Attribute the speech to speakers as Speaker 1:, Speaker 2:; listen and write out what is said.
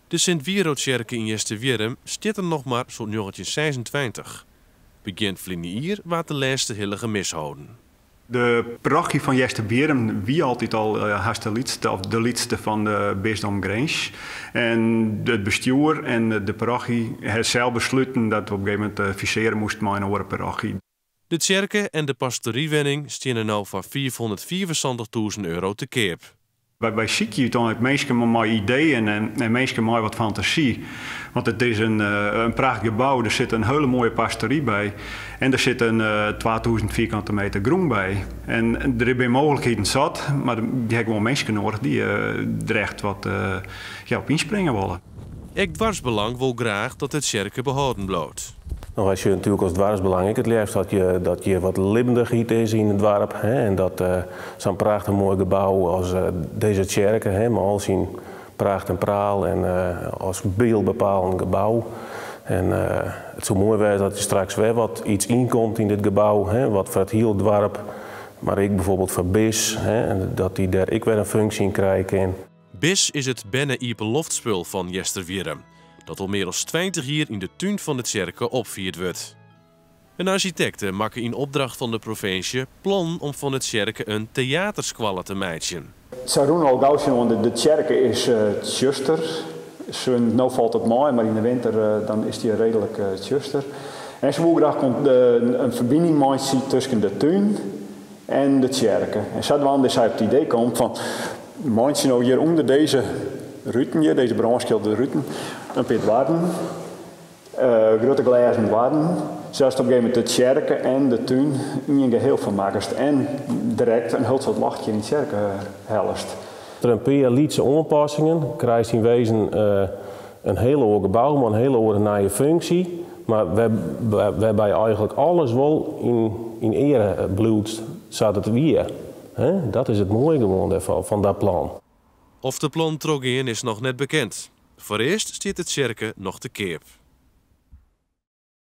Speaker 1: De Sint-Wirotsjerke yn Easterwierrum stiet der noch mar sûnt njoggentjinhûndertseisentweintich. Begjin ferline jier waard de lêste hillige mis holden.
Speaker 2: De parochy fan Easterwierrum wie altyd al hast de lytste of de lytste fan de bisdom Grins. En it bestjoer en de parochy ha sels besluten dat we op in gegeven momint fusearje moasten mei in oare parochy.
Speaker 1: De tsjerke en de pastoriewenning steane no foar 575.000 euro te keap.
Speaker 2: Wy sykje úteinlik minsken mei ideeën en minsken mei wat fantasy. Want it is in prachtich gebou, der sit in hiele moaie pastory by en der sit in 2000 vierkante meter grûn by. En der binne mooglikheden sat, mar je ha gewoan minsken noadich dy't der echt wat op ynspringe wolle.
Speaker 1: Ek Doarpsbelang wol graach dat de tsjerke behâlden bliuwt.
Speaker 3: No, wy sjogge natuerlik as doarpsbelang ek it leafst dat hjir wat libbendichheid is yn it doarp. Hè, en dat sa'n prachtich moai gebou as dizze tsjerke, hè, mei al syn pracht en praal en as byldbepalend gebou. En it soe moai wêze dat der straks wer wat iets ynkomt yn dit gebou, hè, wat foar it hiele doarp, mar ek bijvoorbeeld foar BIS, hè, dat dy dêr ek wer in funksje yn krije kin.
Speaker 1: BIS is it berne-iepenloftspul fan Easterwierrum, dat al mear as 20 jier yn de tún fan de tsjerke opfierd wurdt. In arsjitekte makke yn opdracht fan de provinsje plannen om fan de tsjerke in teaterskoalle te meitsjen.
Speaker 2: Sy rûnen al gau sjen oan de tsjerke is tsjuster. No falt it mei, mar yn de winter dan is dy reedlik tsjuster. En se woe graach in ferbining meitsje tusken de tún en de tsjerke. En sadwaande is sy op it idee kommen fan meitsje no hjir ûnder dizze ruten hjir, dizze brânskilderde ruten, in pear doarren, grutte glêzen doarren, sadatst op in gegeven momint de tsjerke en de tún ien geheel fan makkest en direkt in hiel soad ljocht hjir yn de tsjerke hellest.
Speaker 3: Troch in pear lytse oanpassingen krijst yn wezen in hiel oar gebou mei in hiele oare nije funksje, mar wêrby eigentlik alles wol yn eare bliuwt sa't it wie. Dat is it moaie gewoan dêrfan, fan dat plan.
Speaker 1: Oft de plannen trochgean is noch net bekend. Foarearst stiet de tsjerke noch te keap.